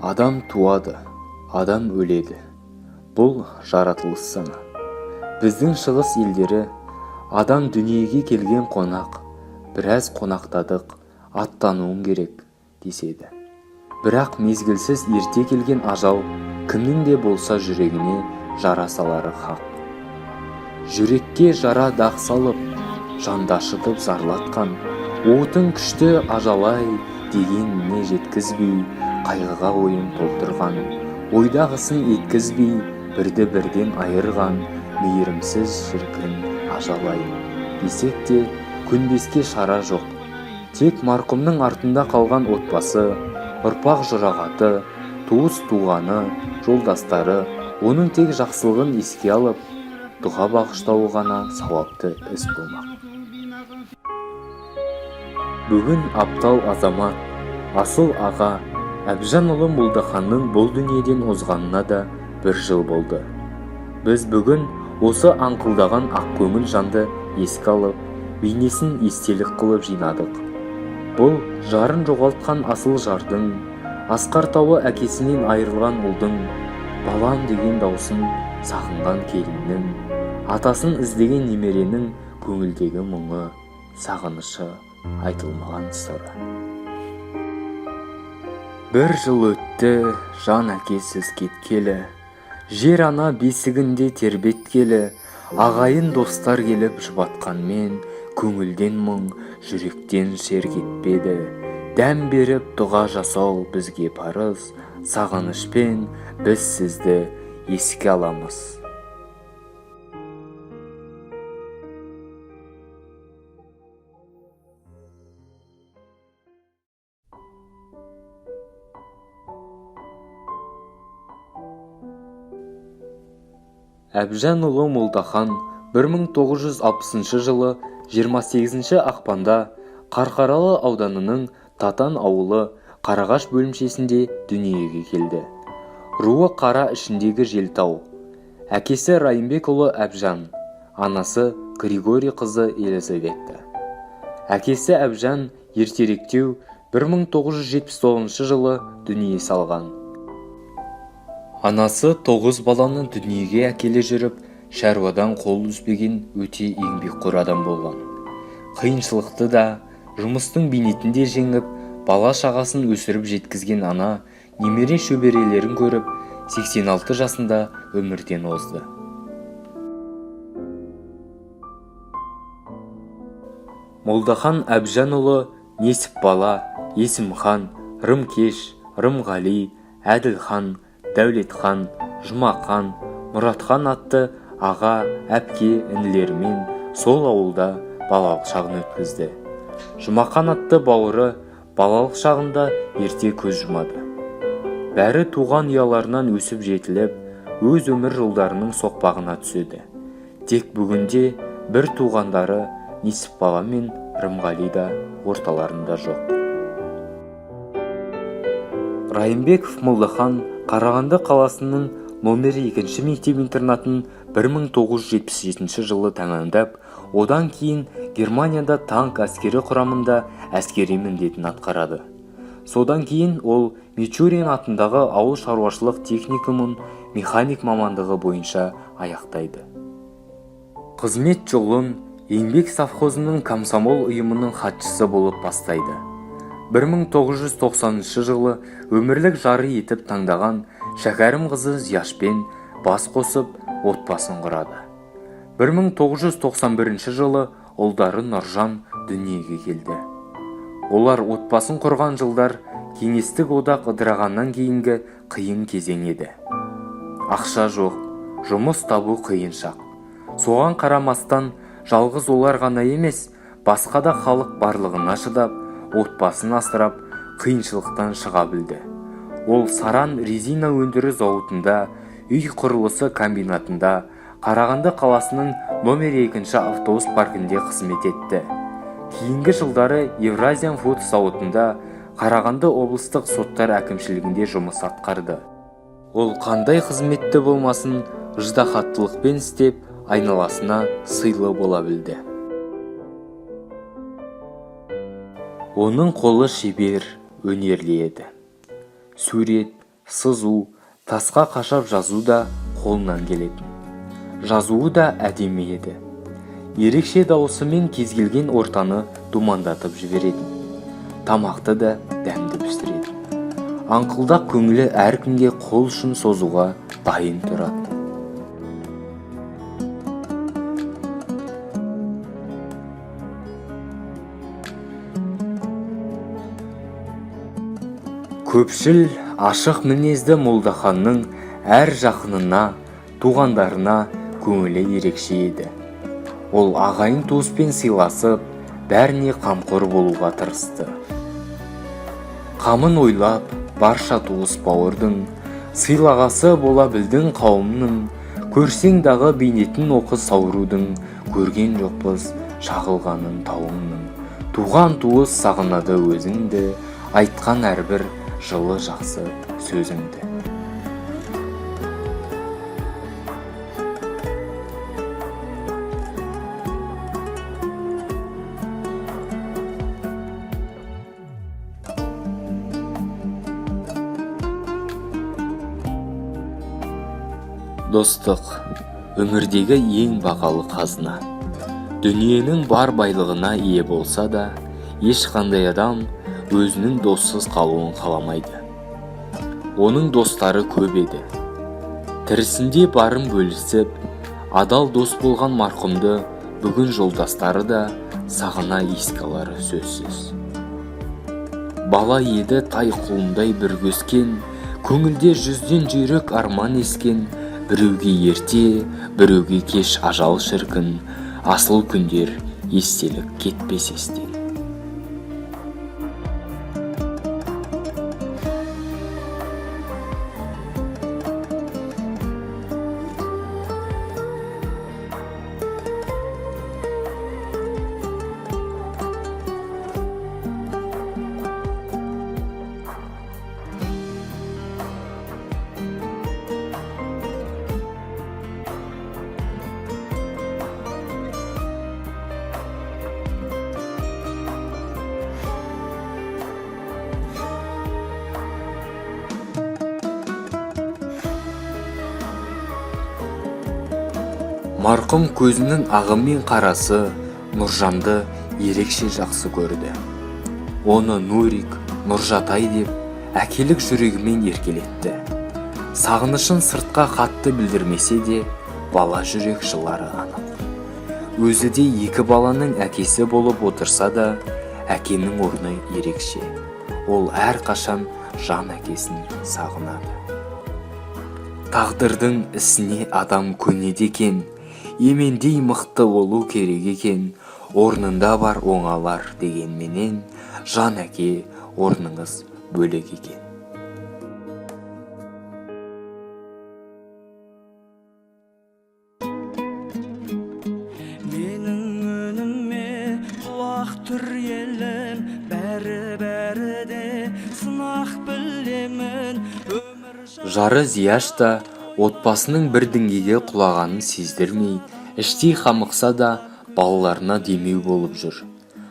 Адам туады, адам өледі. Бұл жаратылыс заңы. Біздің шығыс елдері адам дүниеге келген қонақ, біраз қонақтадық, аттануың керек деседі. Бірақ мезгілсіз ерте келген ажал кімнің де болса жүрегіне жара салары хақ. Жүрекке жара дақ салып, жанды ашытып зарлатқан, отың күшті ажал-ай дегеніне жеткізбей, қайғыға ойын толтырған, ойдағысын еткізбей, бірді бірден айырған мейірімсіз шіркін ажал-ай десек те, көнбеске шара жоқ. Тек марқұмның артында қалған отбасы, ұрпақ жұрағаты, туыс-туғаны, жолдастары оның тек жақсылығын еске алып, дұға бағыштауы ғана сауапты іс болмақ. Бүгін аптал азамат, асыл аға Әбжанұлы Молдаханның бұл дүниеден озғанына да бір жыл болды. Біз бүгін осы аңқылдаған ақкөңіл жанды еске алып, бейнесін естелік қылып жинадық. Бұл жарын жоғалтқан асыл жардың, асқар тауы әкесінен айырылған ұлдың, балам деген даусын сағынған келіннің, атасын іздеген немеренің көңілдегі мұңы, сағынышы, айтылмаған сыры. Бір жыл өтті жан әкесіз кеткелі, жер ана бесігінде тербеткелі, ағайын достар келіп жұбатқанмен көңілден мұң, жүректен шер кетпеді. Дәм беріп дұға жасау бізге парыз, сағынышпен біз сізді еске аламыз. Әбжанұлы Молдахан 1960 жылы 28 ақпанда Қарқаралы ауданының Татан ауылы Қарағаш бөлімшесінде дүниеге келді. Руы қара ішіндегі Желтау. Әкесі Райымбекұлы Әбжан, анасы Григорий қызы Елизавета. Әкесі Әбжан ертеректеу 1979 жылы дүние салған. Анасы 9 баланы дүниеге әкеле жүріп, шаруадан қол үзбеген өте еңбекқор адам болған. Қиыншылықты да, жұмыстың бейнетін де жеңіп, бала шағасын өсіріп жеткізген ана немере шөберелерін көріп, 86 жасында өмірден озды. Молдахан Әбжанұлы Несіпбала, Есімхан, Рымкеш, Рымғали, Әділхан, Дәулетхан, Жұмақан, Мұратхан атты аға, әпке, інілерімен сол ауылда балалық шағын өткізді. Жұмақан атты бауыры балалық шағында ерте көз жұмады. Бәрі туған ұяларынан өсіп жетіліп, өз өмір жолдарының соқпағына түседі. Тек бүгінде бір туғандары Несіпбала мен Рымғали да орталарында жоқ. Райымбеков Молдахан Қарағанды қаласының номері 2 мектеп-интернатын 1977 жылы тәмамдап, одан кейін Германияда танк әскері құрамында әскери міндетін атқарады. Содан кейін ол Мичурин атындағы ауыл шаруашылық техникумын механик мамандығы бойынша аяқтайды. Қызмет жолын Еңбек совхозының комсомол ұйымының хатшысы болып бастайды. 1990 жылы өмірлік жары етіп таңдаған Шәкәрім қызы Зияшпен бас қосып, отбасын құрады. 1991 жылы ұлдары Нұржан дүниеге келді. Олар отбасын құрған жылдар кеңестік одақ ыдырағаннан кейінгі қиын кезең еді. Ақша жоқ, жұмыс табу қиын шақ. Соған қарамастан жалғыз олар ғана емес, басқа да халық барлығына шыдап, отбасын асырап, қиыншылықтан шыға білді. Ол Саран резина өндіру зауытында, үй құрылысы комбинатында, Қарағанды қаласының номер 2 автобус паркінде қызмет етті. Кейінгі жылдары Евразиан Фуд зауытында, Қарағанды облыстық соттар әкімшілігінде жұмыс атқарды. Ол қандай қызметті болмасын ыждаһаттылықпен істеп, айналасына сыйлы бола білді. Оның қолы шебер, өнерлі еді. Сурет, Сызу, тасқа қашап жазу да қолынан келетін. Жазуы да әдемі еді. Ерекше дауысымен кез келген ортаны думандатып жіберетін. Тамақты да дәмді пісіретін. Аңқылдақ көңілі әркімге қол ұшын созуға дайын тұратын. Көпшіл, ашық мінезді Молдаханның әр жақынына, туғандарына көңілі ерекше еді. Ол ағайын туыспен сыйласып, бәріне қамқор болуға тырысты. Қамын ойлап, барша туыс бауырдың, сыйлағасы бола білдің қауымның, көрсең дағы бейнетін оқыс аурудың, көрген жоқпыз шағылғанын тауыңның. Туған туыс сағынады өзіңді, айтқан әрбір жылы жақсы сөзіңді. Достық өмірдегі ең бағалы қазына. Дүниенің бар байлығына ие болса да, ешқандай адам өзінің доссыз қалуын қаламайды. Оның достары көп еді. Тірісінде барын бөлісіп, адал дос болған марқұмды бүгін жолдастары да сағына еске алары сөзсіз. Бала еді тай құлындай бірге өскен, көңілде жүзден жүйрік арман ескен, біреуге ерте, біреуге кеш ажал шіркін, асыл күндер естелік кетпес естен. Марқұм көзінің ағы мен қарасы Нұржанды ерекше жақсы көрді. Оны Нурик, Нұржатай деп әкелік жүрегімен еркелетті. Сағынышын сыртқа қатты білдірмесе де, бала жүрек жылары анық. Өзі де екі баланың әкесі болып отырса да, әкенің орны ерекше. Ол әрқашан жан әкесін сағынады. Тағдырдың ісіне адам көнеді екен, емендей мықты болу керек екен, орнында бар оңалар дегенменен, жан әке орныңыз бөлек екен. Менің үніме құлақ түр елім, бәрі-бәрі де сынақ білемін. Өмір Жары Зияш та отбасының бір діңгеге құлағанын сездірмей, іштей қамықса да балаларына демеу болып жүр.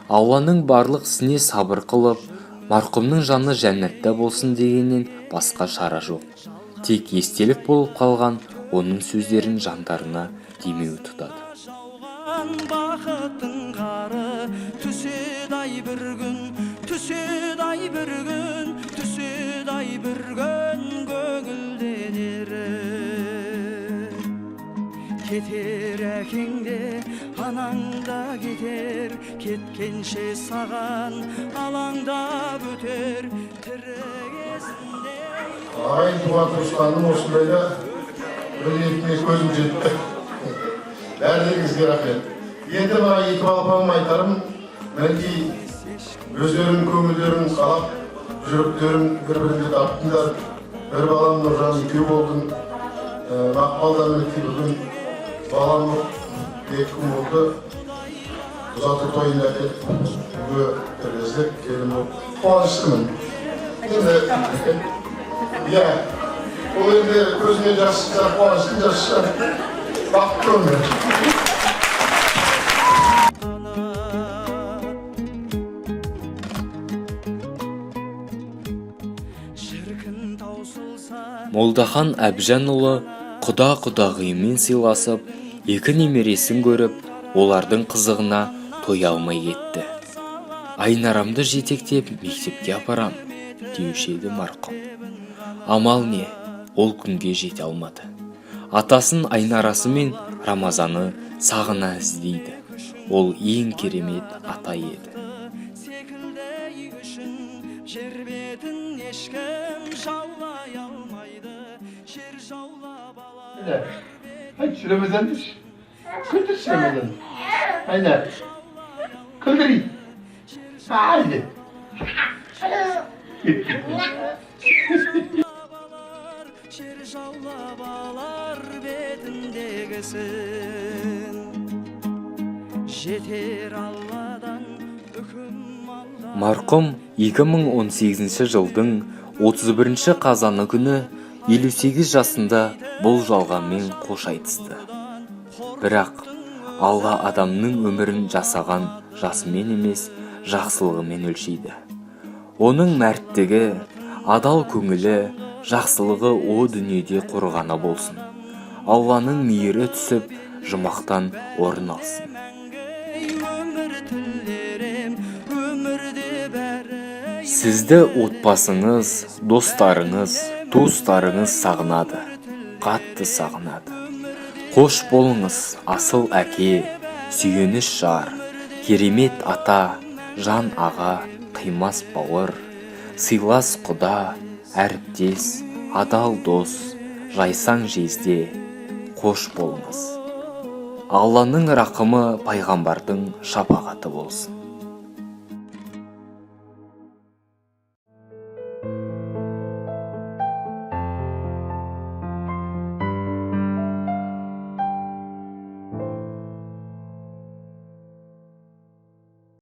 Алланың барлық ісіне сабыр қылып, марқұмның жаны жәннатта болсын дегеннен басқа шара жоқ. Тек естелік болып қалған оның сөздерін жандарына демеу тұтады. Жауған бақыттың қары түседі ай бір күн, түседі ай бір күн, түседі ай бір күн көңілден еріп. Кетер әкең де, анаң да кетер, кеткенше саған алаңдап өтер, тірі кезінде. Ағайын туған туысқаным осындайда бір ретіне көзім жетті. Бәріңізге рахмет. Енді мына екі балапаным айтарым, мінекей өздерінің көңілдерін қалап, жүректерін бір-біріңе таптыңдар. Бір балам Нұржан екеу болдың. Мақпал да мінекей бүгін балам 2 күн болды. Ұзату тойын әкеліп, үйге кіргіздік, келін болып. Қуаныштымын. Енді, иә, ол енді көзіме жас шықса, қуаныштың жасы шығар. Бақытты өмір. Шіркін таусылса Молдахан Әбжанұлы құда-құдағиымен сыйласып, екі немересін көріп, олардың қызығына тоя алмай кетті. «Айнарамды жетектеп мектепке апарам», – деуші еді марқұм. Амал не, ол күнге жете алмады. Атасын Айнарасы мен Рамазаны сағына іздейді. Ол ең керемет ата еді. Секілді үшін жер бетін ешкім жаулай алмайды, жер жаулап алар. Haydi Ramazan'dır. Күлдірші, Рамазан. Айна. Күлдірейін. Haydi. Жер жаулап алар бетіндегісін, жетер Алладан үкім алған. Марқұм 2018 жылдың 31 қазаны күні 58 жасында бұл жалғанмен қош айтысты. Бірақ Алла адамның өмірін жасаған жасымен емес, жақсылығымен өлшейді. Оның мәрттігі, адал көңілі, жақсылығы о дүниеде қорғаны болсын. Алланың мейірі түсіп, жұмақтан орын алсын. Мәңгі өмір тілерем, өмірде бәрі. Сізді отбасыңыз, достарыңыз, туыстарыңыз сағынады, қатты сағынады. Қош болыңыз, асыл әке, сүйеніш жар, керемет ата, жан аға, қимас бауыр, сыйлас құда, әріптес, адал дос, жайсаң жезде. Қош болыңыз. Алланың рақымы, пайғамбардың шапағаты болсын.